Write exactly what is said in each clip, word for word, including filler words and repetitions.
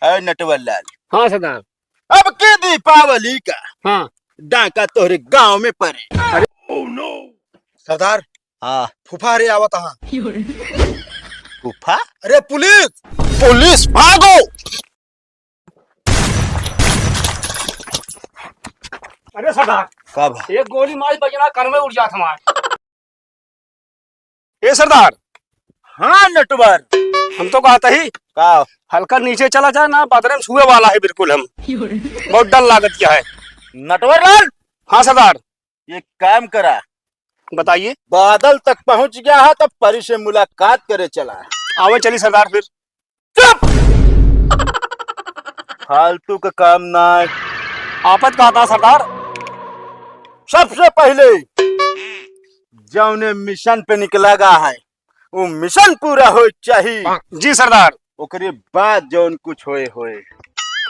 अरे नटवर लाल। हाँ सरदार। अब के दीपावली का हाँ। डाका तोहरे गांव में पड़े। अरे सरदार, हाँ। फूफा रे आवत हाँ। फूफा? अरे पुलिस! पुलिस, भागो! अरे सरदार, का बा? एक गोली मारी बजना, कन में उड़ जात हमार। ए सरदार। हाँ नटवर। हम तो कहत ही का? हल्का नीचे चला जा ना, बदरे में छुए वाला है बिल्कुल हम। बहुत डर लागत क्या है। नटवर लाल। हाँ सरदार। एक काम करा। बताइए। बादल तक पहुँच गया है, तब परी से मुलाकात करे चला। आवे चली सरदार फिर। चुप! फालतू का काम ना है। आपत कहत हा सरदार। सबसे पहले जौने मिशन पे निकला गा है, वो मिशन पूरा होए चाहिए। जी सरदार। ओकरे बाद जौन कुछ होए होए।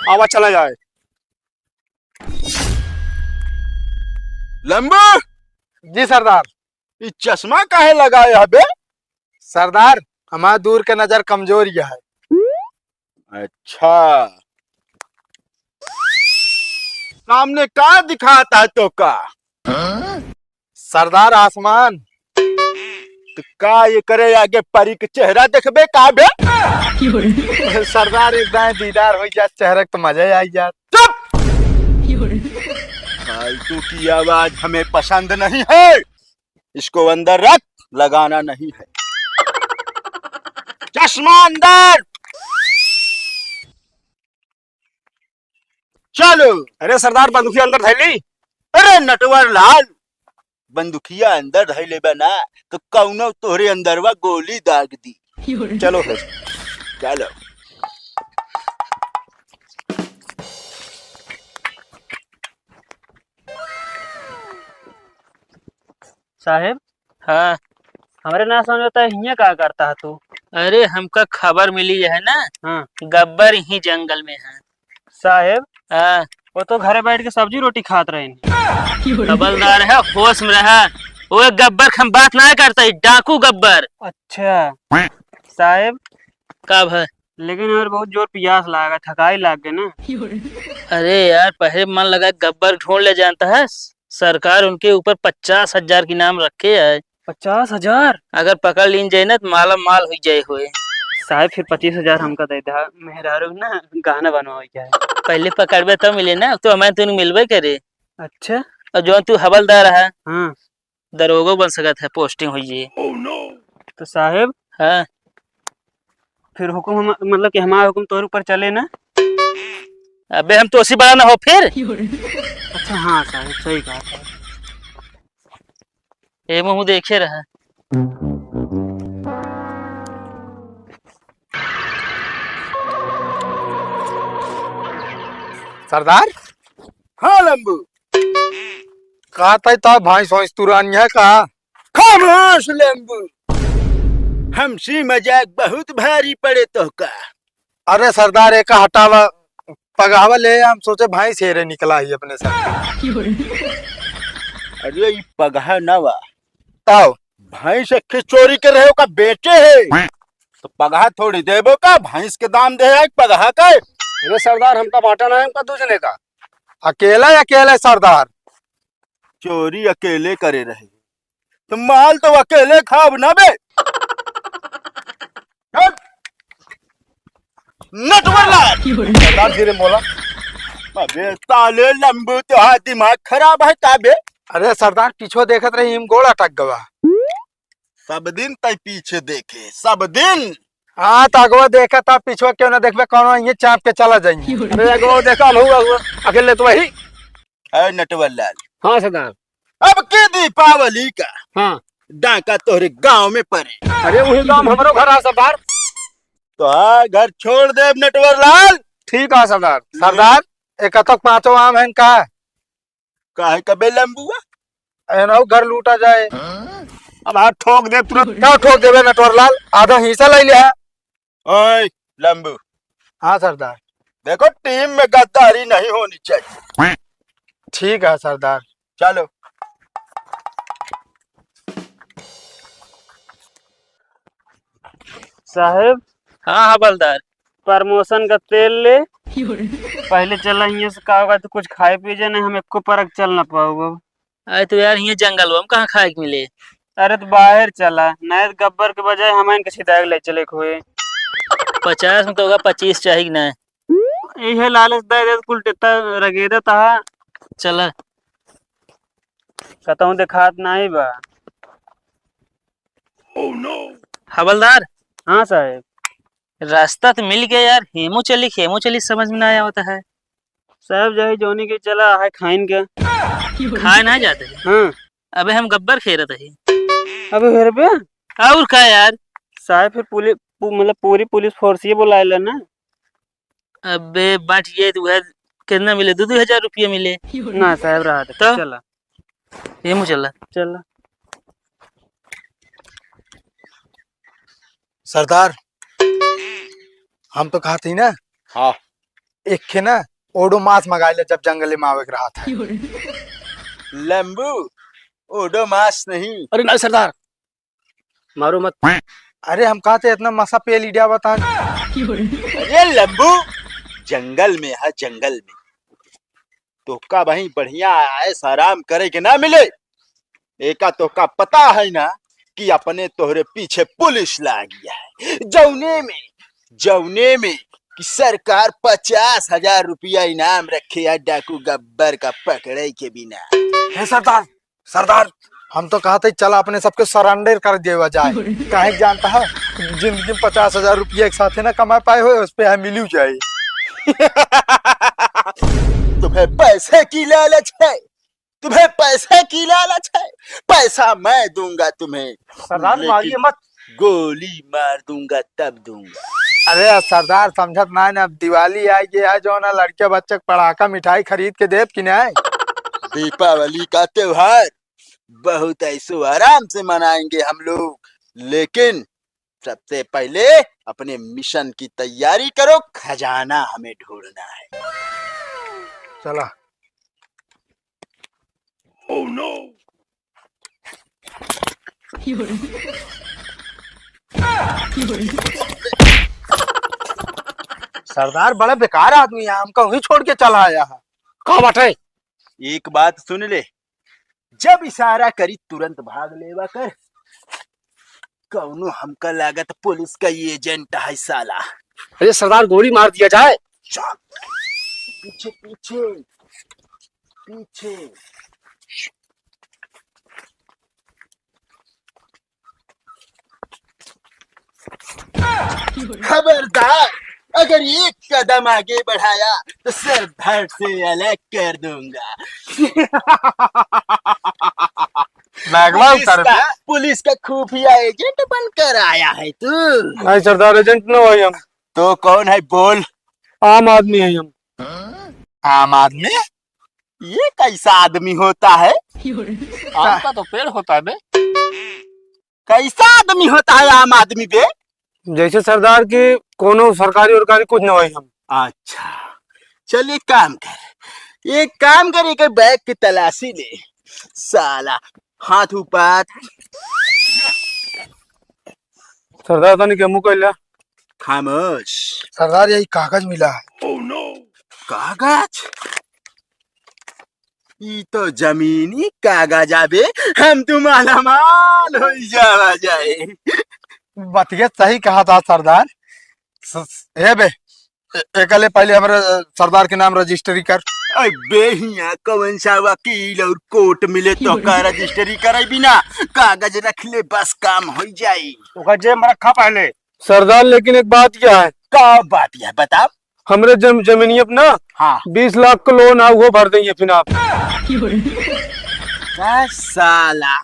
आवा चला जाए। लंबू। जी सरदार। ई चश्मा काहे लगाए हबे? सरदार, हमार दूर के नजर कमजोर यह है। अच्छा, सामने का दिखाता है तो का? सरदार, आसमान। तो का ये करे आगे परी के चेहरा देखबे का बे? सरदार, एक दाएं दीदार हो जात चेहरा के तो मजा ही आ जात। चुप! फालतू की आवाज हमें पसंद नहीं है, इसको अंदर रख, लगाना नहीं है। चश्मा अंदर। चलो। अरे सरदार, बंदूकिया अंदर धैली। अरे नटवर लाल, बंदूकिया अंदर धैले बा ना, तो कौनो तोहरे अंदरवा गोली दाग दी। चलो फिर, चलो। साहेब। हाँ। हमरे ना समझ होता है, हियाँ का करता है तू? अरे, हमका खबर मिली है ना, हाँ। गब्बर ही जंगल में है। साहेब। हाँ। वो तो घरे बैठ के सब्जी रोटी खात रहे। हवलदार है, होश में रहा। वो गब्बर के हम बात ना करता ही, डाकू गब्बर। अच्छा। साहेब। का भाई? लेकिन यार, बहुत जोर पियास लागा, थकाई लाग गए ना। अरे यार, पहले मन लगा गब्बर ढूंढ ले जानता है, सरकार उनके ऊपर पचास हजार की नाम रखे है। पचास हजार? अगर पकड़ लीन जाए ना, तो माला माल हो जाए होए। साहेब, फिर पच्चीस हजार हमका दे दे, मेहरारू ना गाना बनवावे के है। पहले पकड़बे तब मिले ना, तो हमें तुम मिलबे करे। अच्छा। और जो तू हवलदार है, हाँ। दरोगो बन सकत है, पोस्टिंग हुई है। तो साहेब, हाँ। फिर हुकुम हम, मतलब कि हमारा हुकुम तोर ऊपर चले ना? अबे हम तो उसी बड़ा ना हो फिर। अच्छा, हाँ साहेब, सही कहा साहेब। ए मुँह देखे रहा। सरदार? हाँ लंबू। का तय तो भैंस वैंस तुरानी है का? खामोश लेम्बू, हमसे मजाक बहुत भारी पड़े तोहका। अरे सरदार, एक हटावा, पगहवा ले, हम सोचे भैंस हेरे निकला ही अपने साथ। अरे ई पगहा ना बा। ताओ। भैंस एक चोरी के रहे का बेचे है, तो पगहा थोड़ी देबो का, भैंस के दाम दे है पगहा का। अरे सरदार, हमका बांटा ना है, हमका दूसरे का। अकेला, अकेला सरदार। चोरी अकेले करे रहे, तो माल तो अकेले खाब ना बे। हट! नटवर लाल। सरदार धीरे बोला। अबे साले लंबू, तोहार दिमाग खराब है का बे? अरे सरदार, पीछो देखत रही, हम गोड़ अटक गवा। सब दिन तय पीछे देखे, सब दिन। हाँ, तो अगवा देखा था, पीछवा क्यों ना देखबे, कौनो ये चाप के चला जाएंगे। अरे अगवा देखा, हम हुआ, हुआ, अकेले तो वही। ए नटवर लाल। हाँ सरदार। अब के दीपावली का हाँ। डाका तोहरे गांव में पड़े। अरे वही गांव में हमरो घर आ सरदार। तो हाँ, घर छोड़ देब नटवर लाल। ठीक है सरदार। सरदार, एक तक पांचों आम हैं का? काहे का बे लंबुआ? एनहु घर लूटा जाए। अब हाथ ठोक दे तुरंत। क्या ठोक देबे नटवर लाल? आधा हिस्सा ले लिया। ओए लंबू। हाँ सरदार। देखो, टीम में गद्दारी नहीं होनी चाहिए। ठीक है सरदार। चलो। साहेब। हाँ हवलदार। प्रमोशन का तेल ले। पहले चला हियाँ से, का होगा तो कुछ खाए पी जाए, नहीं हम एको परक चल ना पाऊब। अरे तो यार, हियाँ जंगल बा, हम कहाँ खाए के मिले? अरे तो बाहर चला, नहीं तो गब्बर के बजाय हम इनके सिधाए ले चले के होए। पचास में तो होगा, पच्चीस चाही कि नहीं? इहे लालच दे दे, कुल टेता रगेदे तहा। चला। कतहूँ देखात नाही बा। हवलदार। हाँ साहेब। रास्ता तो मिल गया यार, हेमू चली, हेमू चली समझ में ना आवत है। साहेब, जाई जौनी के चला है खाइन के। खाए ना जाते हैं। हाँ। अबे हम गब्बर खेरत ही। अबे फिर बे? और का यार? साहेब, फिर पुलिस, पु-, मतलब पूरी पुलिस फोर्स ये बुलाए ला ना। अबे बट ये तो है, कितना मिले? दो दो हजार रुपया मिले। ना साहेब, रहा दे, तो? चला। ये मुँह चला। चला। सरदार, हम तो कहा थी ना। हाँ। एक खे ना ओडोमास मंगाए ले, जब जंगल में आवे के रहा था। लंबू, ओडोमास नहीं। अरे नहीं सरदार, मारो मत। अरे हम कहा थे इतना मसा पे लीडिया बता। अरे लंबू, जंगल में है, जंगल में। तोहका वहीं बढ़िया ऐश आराम करे के ना मिले। एका तोहका पता है ना कि अपने तोहरे पीछे पुलिस लागी है। जौने में, जौने में कि सरकार पचास हजार रुपया इनाम रखे है डाकू गब्बर का पकड़े के बिना। हे सरदार, सरदार, हम तो कहा थे चला अपने सबके सरेंडर कर देवा जाए। काहे के जानता है, जिंदगी में पचास हजार रुपया एक साथे ना कमा पाए हो, उस पे है मिलू जाए। तुम्हें पैसे की लालच है, तुम्हें पैसे की लालच है, पैसा मैं दूंगा तुम्हें, सरदार, लेकिन मारिए मत। गोली मार दूंगा तब दूंगा। अरे सरदार, समझत ना है ना, अब दिवाली आ गई है, जो ना लड़के बच्चे के पड़ाका मिठाई खरीद के देब कि नहीं? दीपावली का त्योहार बहुत ऐशो आराम से मनाएंगे हम लोग, लेकिन सबसे पहले अपने मिशन की तैयारी करो, खजाना हमें ढूंढना है। चला। Oh no! सरदार बड़ा बेकार आदमी है, हमका वहीं छोड़ के चला आया है। का बात है? एक बात सुन ले, जब इशारा करी तुरंत भाग लेवा कर। कौनो हमका लागत पुलिस का एजेंट है साला। अरे सरदार, गोली मार दिया जाए। चल, पीछे, पीछे, पीछे। खबरदार, अगर एक कदम आगे बढ़ाया तो सर धड़ से अलग कर दूंगा। बैगवा पुलिस उतार का, दे। पुलिस का खुफिया एजेंट बनकर आया है तू? नहीं सरदार, एजेंट ना भाई हम। तो कौन है बोल? आम आदमी है हम। आम आदमी? ये कैसा आदमी होता है? आम का तो पेड़ होता है बे। कैसा आदमी होता है आम आदमी बे? जैसे सरदार की कोनो सरकारी उरकारी कुछ ना होई हम। अच्छा, चल एक काम कर, एक काम कर, एक बैग की तलाशी ले। साला हाथ ऊपर। सरदार तनी के मुँह कैला। खामोश। सरदार यही कागज मिला है। कागज? ई तो जमीनी कागज आबे, हम तो मालामाल हो जावा जाए। बतिया सही कहा था सरदार। स-, स-, ए बे, ए-, एकले पहले हमरे सरदार के नाम रजिस्ट्री कर। अबे हियाँ कौन सा वकील और कोर्ट मिले तो का रजिस्ट्री करे बिना कागज रख ले, बस काम हो जाए। ओका जेब में रखा पहले। सरदार, लेकिन एक बात क्या है? का बात यह बताओ? हमरे जम-, जमीनिया पे ना हाँ। बीस लाख का लोन आ, वो भर देंगे फिर आप। का साला,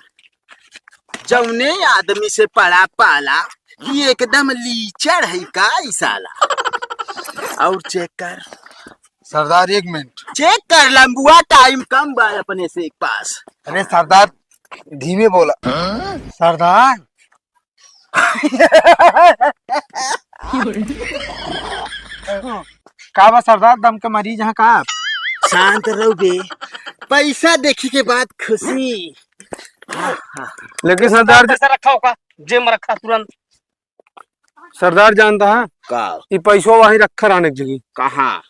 जौने आदमी से पड़ा पाला, ये एकदम लीचड़ है का ई साला? और चेक कर। सरदार, एक मिनट। चेक कर लंबुआ, टाइम कम बा अपने से एक पास। अरे सरदार, धीमे बोला। सरदार, का बा सरदार, दम के मरीज हैं का आप? शांत रहो बे, पैसा देखी के बाद खुशी। लेकिन सरदार जी पैसा रखा होगा, जेब में रखा तुरंत। सरदार जानता है? का? ई पैसवा वहीं रखा रहने की जगह। कहाँ?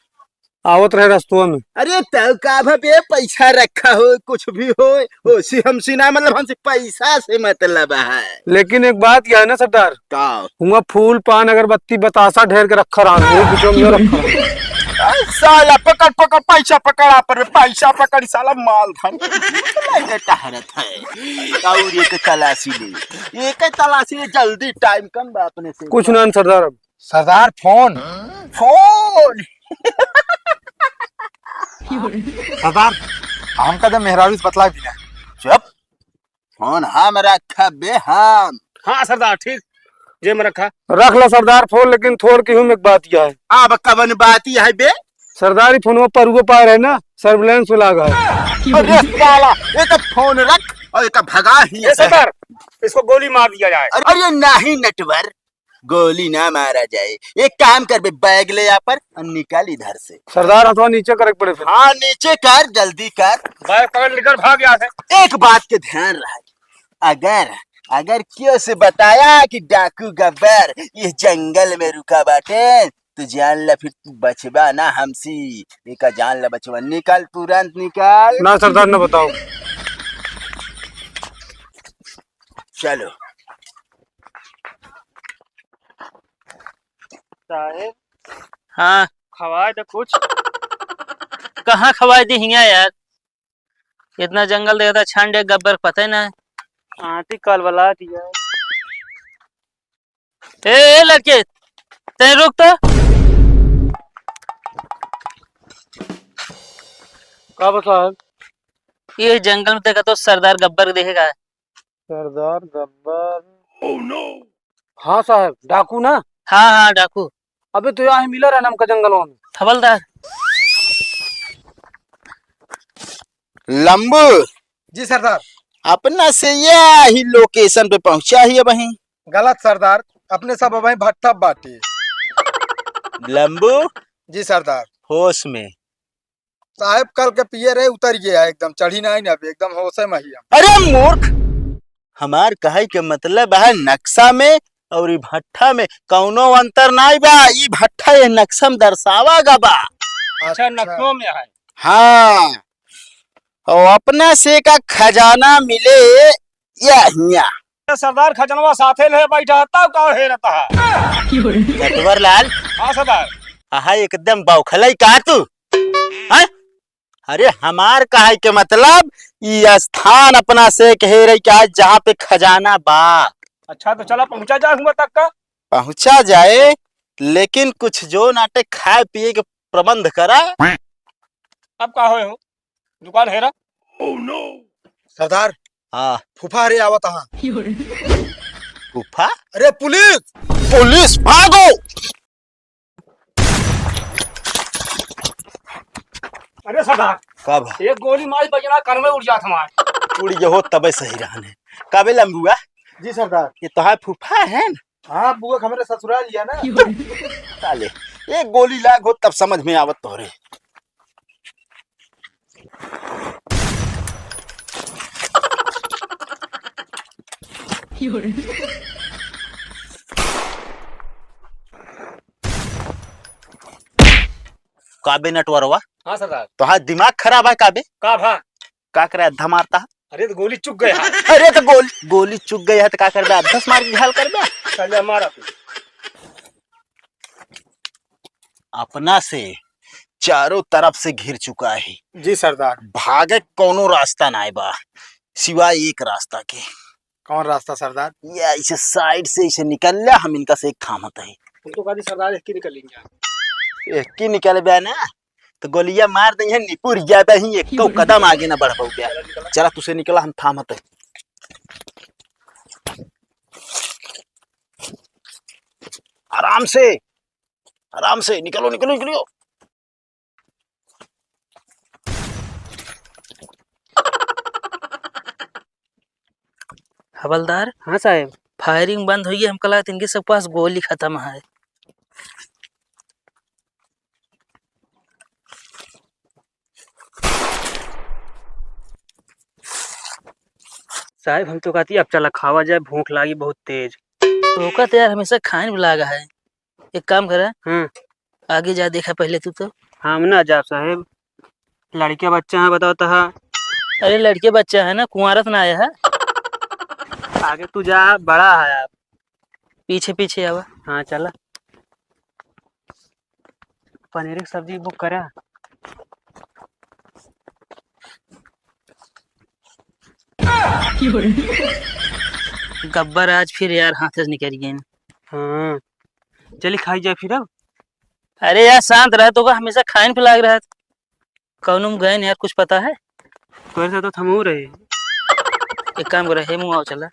आवत रहे रस्तवा में। अरे तब का भा बे, पैसा रखा हो, कुछ भी हो, ओसी हमसी ना, मतलब हमसे पैसा से मतलब है। लेकिन एक बात यह है ना सरदार, का? हुआ फूल, पान, अगरबत्ती, बतासा ढेर के रखा रहा, वो कुछ हम नहीं रखा रहा। साला पकड़, पकड़, पैसा पकड़, आप रे, पैसा पकड़, साला माल धन। नहीं देता हरत है। और एक तलाशी ले, एक तलाशी ले, जल्दी, टाइम कम बा अपने से। कुछ ना सरदार, अब सरदार, फोन। फोन। सरदार, हमका तो मेहरारू से बतला दी ना। चुप। फोन हम रखा बे हम। हाँ सरदार, ठीक। जेब में रखा। रख लो सरदार फोन, लेकिन थोड़ की हूँ एक बात यह है। अब कवन बात यह है बे? सरदार, ई फोनवा परुआ पार है ना, सर्विलांस में लागा है। अरे साला, ये तो फोन रख और ये तो भगा ही ए है। सरदार, इसको गोली मार दिया जाए। अरे, अरे नहीं नटवर, गोली ना मारा जाए। एक काम कर बे, बैग ले यहाँ पर और निकाल इधर से। सरदार, हथवा नीचे करे के पड़े फिर। हाँ, नीचे कर, जल्दी कर। बैग पकड़ लेकर भाग यहाँ से। एक बात के ध्यान रहे, अगर, अगर केहू से बताया कि डाकू गब्बर ये जंगल में रुका बाटे, तो जान ला फिर तू बचबा ना हमसी। एका जान ला बचबा, निकल, तुरंत निकल। ना सरदार, ना बताओ। चलो। साहेब। हाँ। खवाए दे कुछ। कहाँ खवाए दी हियाँ यार? इतना जंगल देखता, छान डे गब्बर पता ही ना। आटी कल वाला दिया। ए, ए लड़के, तैं रुक तो। का बा साहब? ये जंगल में देखा तो सरदार गब्बर देखेगा। सरदार गब्बर। Oh no! हाँ साहब, डाकू ना? हाँ, हाँ, डाकू। अबे तो यहाँ मिला रहा हमका जंगलवा में। हवलदार। लंबू। जी सरदार। अपना से यही location पे पहुँचा ही अबहीं। गलत सरदार, अपने सब अबहीं भट्ठा बाटे। लंबू। जी सरदार। होश में। साहेब कल के पिए रहे, उतर गया है एकदम, चढ़ी नाहीं ना अभी, एकदम होशे में ही हम। अरे मूर्ख, हमार कहै के मतलब है नक्शा में और ई भट्ठा में कौनो अंतर नाहीं बा। ई भट्ठा ये नक्शा में दर्शावा गा बा। अच्छा, अच्छा। नक्शो में है। हाँ, और अपना से का खजाना मिले या हिया। सरदार खजनवा साथे ले बैठा है, तब का हेरता है? नटवर लाल। हाँ सरदार। आहा, एकदम बौखलई का तू? हैं? अरे, हमार कहै के मतलब, ई स्थान अपना से कहे रही कि आज जहाँ पे खजाना बा। अच्छा, तो चला पहुँचा जाए हुआ तक का। पहुँचा जाए, लेकिन कुछ जो नाटे खाए पिए के प्रबंध करा। अब का होए हो? दुकान हेरा। सरदार, हाँ। फूफा रे आवत हाँ। फूफा? अरे पुलिस! पुलिस, भागो! अरे सरदार, कब? एक गोली मारी बजना, कान में उड़ जात हमार। उड़ गए हो तबे सही रहन है। कबे लंबुआ? जी सरदार। ये तोहार फूफा है न? हाँ, बुआ हमरे ससुराल लिया ना। साले, एक गोली लाग हो तब समझ में आवत तोहरे। काबे नटवरवा? हाँ सरदार। तोहार दिमाग खराब है काबे? का भा? का करे अद्धा मारता है? अरे तो गोली चुक गया है। अरे तो गोली, गोली चुक गया है तो का करबे? अद्धा से मार के घायल करबे? चल जा मार अपने। अपना से चारों तरफ से घिर चुका है। जी सरदार। भागे कौनो रास्ता नाय बा, सिवाय एक रास्ता के। कौन रास्ता सरदार? ये ऐसे side से ऐसे निकल ले, हम इनका से एक थामत है। हम तो कहते सरदार एक ही निकल लेंगे। एक ही निकल बे ना, तो गोलियां मार देंगे, निपुर जाबे ही, एक तो कदम आगे ना बढ़ पाओगे। चला तुसे निकला, हम थामत है। आराम से, आराम से निकलो, निकलो, निकलो। हवलदार। हाँ साहेब। Firing बंद हुई है, हमका लगता इनके सब पास गोली खत्म है। साहेब, हम तो कहती अब चला खावा जाए, भूख लागी बहुत तेज। तोका तो यार हमेशा खाइन पे लागा है। एक काम करा, हाँ। आगे जा, देखा पहले तू तो। हम ना जाब साहेब, लड़के बच्चा हैं, बताओ तो। अरे लड़के बच्चा है ना, कुंवारा तो ना आया है। आगे तू जा, बड़ा है आप। पीछे पीछे आवा। हाँ चला। पनीर की सब्जी बुक करा। गब्बर आज फिर यार हाथ से निकल गए। हाँ, चली खाई जाए फिर अब। अरे यार शांत रह, तोका हमेशा खाइन पे लाग रहा है। कौनो में गए न यार, कुछ पता है? तोरे से तो थमऊ रहे। एक काम करे, हे मुँह आओ चला।